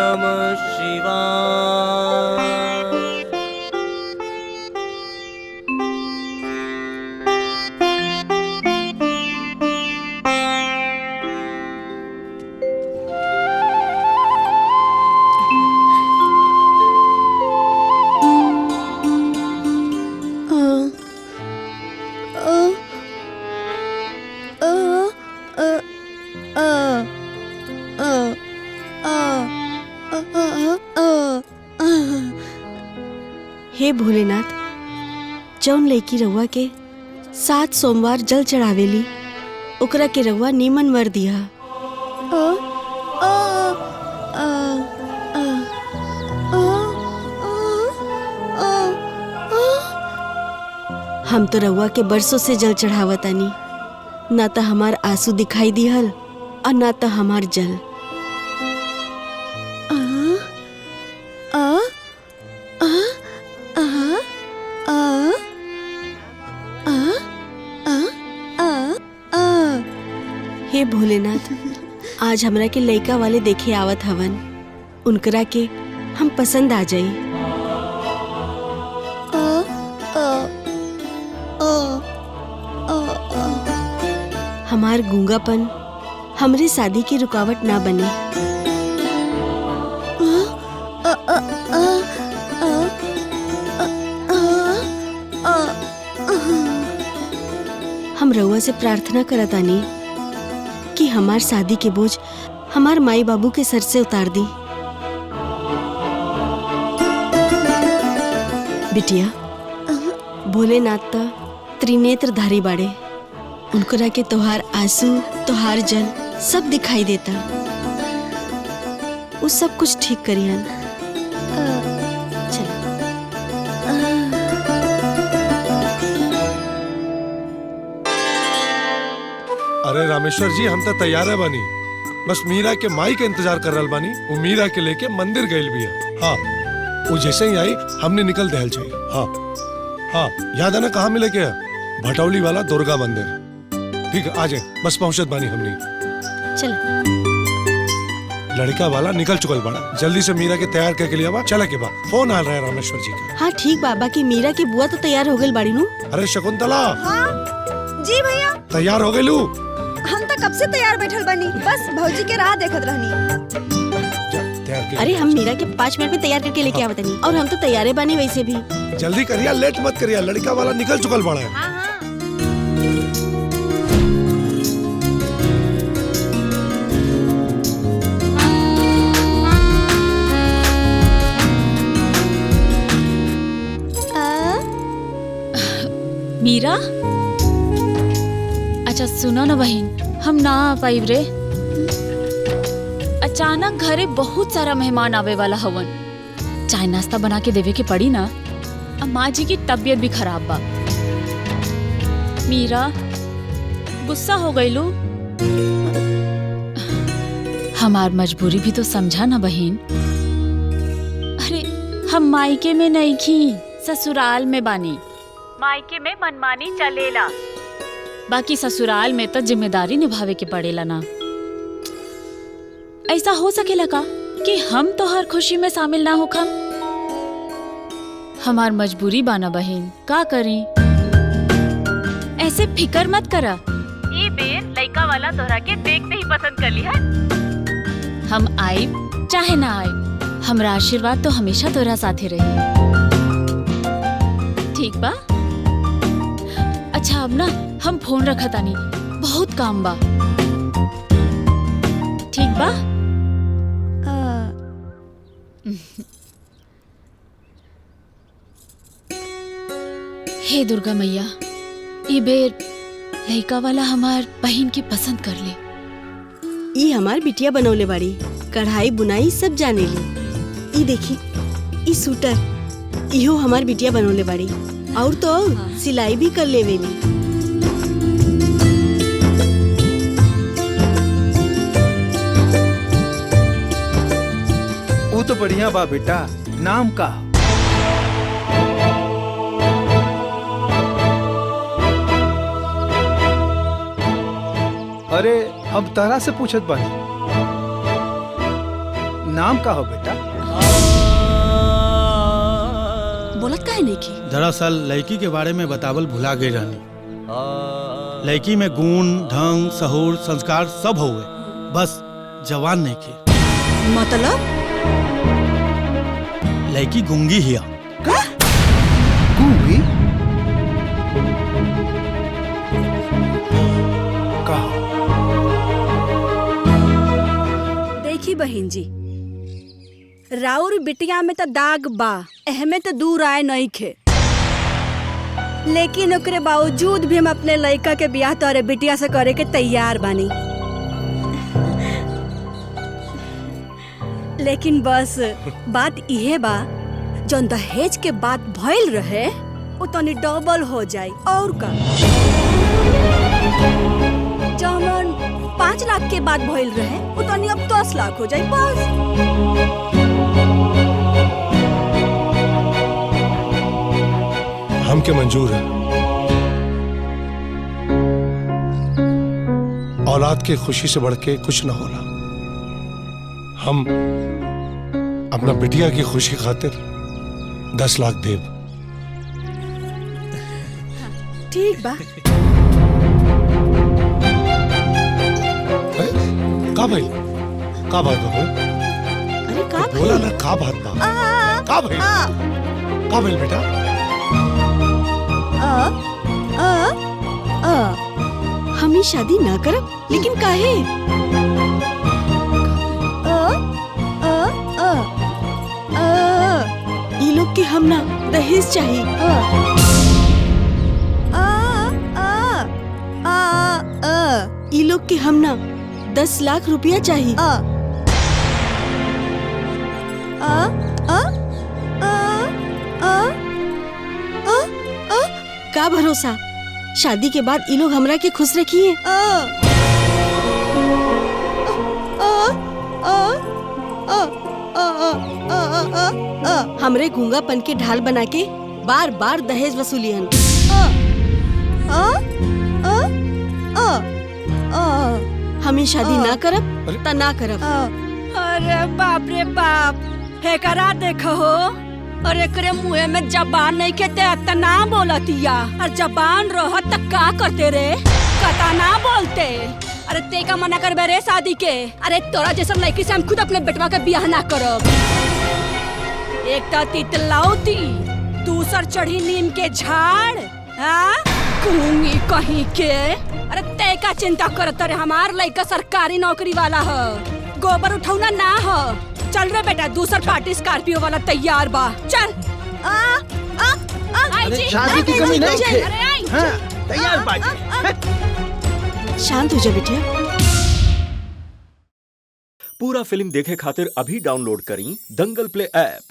नमः शिवाय। हे भोलेनाथ, जौन लड़की रउआ के 7 सोमवार जल चढ़ावेली ओकरा के रउआ नीमन वर दिया। हम तो रउआ के बरसों से जल चढ़ावतानी, ना तो हमार आंसू दिखाई दिहल और ना तो हमार जल। हे भोलेनाथ, आज हमरा के लइका वाले देखे आवत हवन, उनकरा के हम पसंद आ जाई। हमार गूंगापन हमरे शादी की रुकावट ना बने। हम रउआ से प्रार्थना करतानी कि हमार शादी के बोझ हमार माई बाबू के सर से उतार दी। बिटिया, भोलेनाथ त त्रिनेत्रधारी बाड़े, उनकरा के तोहार आंसू तोहार जल सब दिखाई देता, वो सब कुछ ठीक करियन। चल। अरे रामेश्वर जी, हम तो तैयार है बानी, बस मीरा के माई के इंतजार कर रहल बानी। वो मीरा के लेके मंदिर गइल भी है। हाँ, वो जैसे ही आई हमने निकल दहल चाहिए। हाँ हाँ, याद है ना कहाँ मिले के? भटौली वाला दुर्गा मंदिर। ठीक है, आ जाए, बस पहुँचत बानी हमने। चल। लड़का वाला निकल चुकल बाड़ा, जल्दी से मीरा के तैयार करके लिया बा, चला के बा। फोन आ रहा है रामेश्वर जी का। हाँ ठीक बाबा की मीरा के बुआ तो तैयार हो गई बाड़ी नू। अरे शकुंतला। हाँ जी भैया, तैयार हो गई लू? हम तो कब से तैयार बैठल बानी, बस भौजी के राह देखत रहनी। अरे हम मीरा के 5 मिनट में तैयार करके लेके आवत नहीं, और हम तो तैयारे बानी वैसे भी। जल्दी करिया, लेट मत करिया, लड़का वाला निकल चुकल बाड़ा है। हाँ हाँ। मीरा, अच्छा सुनो ना बहन, हम ना आ पाइब रे। अचानक घरे बहुत सारा मेहमान आवे वाला हवन, चाय नाश्ता बना के देवे के पड़ी ना। अब माँ जी की तबीयत भी खराब बा। मीरा गुस्सा हो गई लू, हमार मजबूरी भी तो समझा ना बहन। अरे हम मायके में नहीं खी, ससुराल में बानी। मायके में मनमानी चलेला, बाकी ससुराल में तो जिम्मेदारी निभावे के पड़ेला ना। ऐसा हो सकेला का कि हम तो हर खुशी में शामिल ना होखम? हमार मजबूरी बाना बहन, का करें? ऐसे फिकर मत करा, ई बेर लइका वाला तोहरा के देखते ही पसंद कर लिया। हम आए चाहे ना आए, हमरा आशीर्वाद तो हमेशा तोहरा साथे रही। ठीक बा? अच्छा अब ना हम फोन रखा तानी, बहुत काम बा। ठीक बा? हे दुर्गा मैया, ई बेर लइका वाला हमार बहन के पसंद कर ले। ई हमार बिटिया बनौले बाड़ी, कढ़ाई बुनाई सब जानेली। ई देखी, ई सूटर इहो हमार बिटिया बनौले बाड़ी, और तो और सिलाई भी कर लेवेली। वो तो बढ़िया बा बेटा, नाम का? अरे हम तारा से पूछत बानी, नाम का हो बेटा? बोलत काहे नहीं की? दरअसल लड़की के बारे में बतावल भुला गई रहनी। लड़की में गुण, ढंग, सहूर, संस्कार सब हुए, बस जवान नहीं थे। मतलब? लड़की गूंगी हिया। का? गूंगी? का? देखी बहन जी, राउर बिटिया में तो दाग बा, एहमे तो दूर आए नहीं खे, लेकिन ओकरे बावजूद भी हम अपने लड़का के ब्याह तोरे बिटिया से करे के तैयार बानी। लेकिन बस बात इहे बा, जौन दहेज के बात भइल रहे वो तनी डबल हो जाई। और का जौन 5 लाख के बाद भइल रहे वो तनी अब 10 लाख हो जाई बस। हमके मंजूर है। औलाद के खुशी से बढ़ के कुछ ना होला। हम अपना बिटिया की खुशी खातिर 10 लाख देब। ठीक बा। का भाई, का बात बा? अरे का बोला ना, का बात बा? का भाई, का भाई बेटा? अ अ अ हम ही शादी ना करब, लेकिन काहे? अ अ अ अ ई लोग के हम ना दहेज चाहिए। अ अ अ अ ई लोग के हम ना 10 लाख रुपया चाहिए। अ अ अ अ अ अ का भरोसा शादी के बाद ई लोग हमरा के खुश रखिए। अ अ अ अ अ अ अ हमरे गूंगापन के ढाल बना के बार बार दहेज वसूलियन। अ अ अ अ अ हमें शादी ना करब त ना करब। अरे बाप रे बाप, हेकरा देखो और एकरे मुँह में जबान नहीं के ते अतना बोलतिया, और जबान रहत त का करते रे, कता ना बोलते। अरे ते का मना करबे रे शादी के? अरे तोरा जैसा लड़की से हम खुद अपने बेटवा के बियाह ना करब। एक तो तितलौती, दूसर चढ़ी नीम के झाड़, हाँ गूंगी कहीं के। अरे ते का चिंता करत रे, हमार लड़का सरकारी नौकरी वाला ह, गोबर उठौना ना ह। चल रे बेटा, दूसर पार्टी स्कॉर्पियो वाला तैयार बा, चल। आ आ आ अरे शादी की कमी नहीं थे। अरे आई। हाँ, तैयार पार्टी। शांत हो जा बिटिया। पूरा फिल्म देखे खातिर अभी डाउनलोड करी दंगल प्ले ऐप।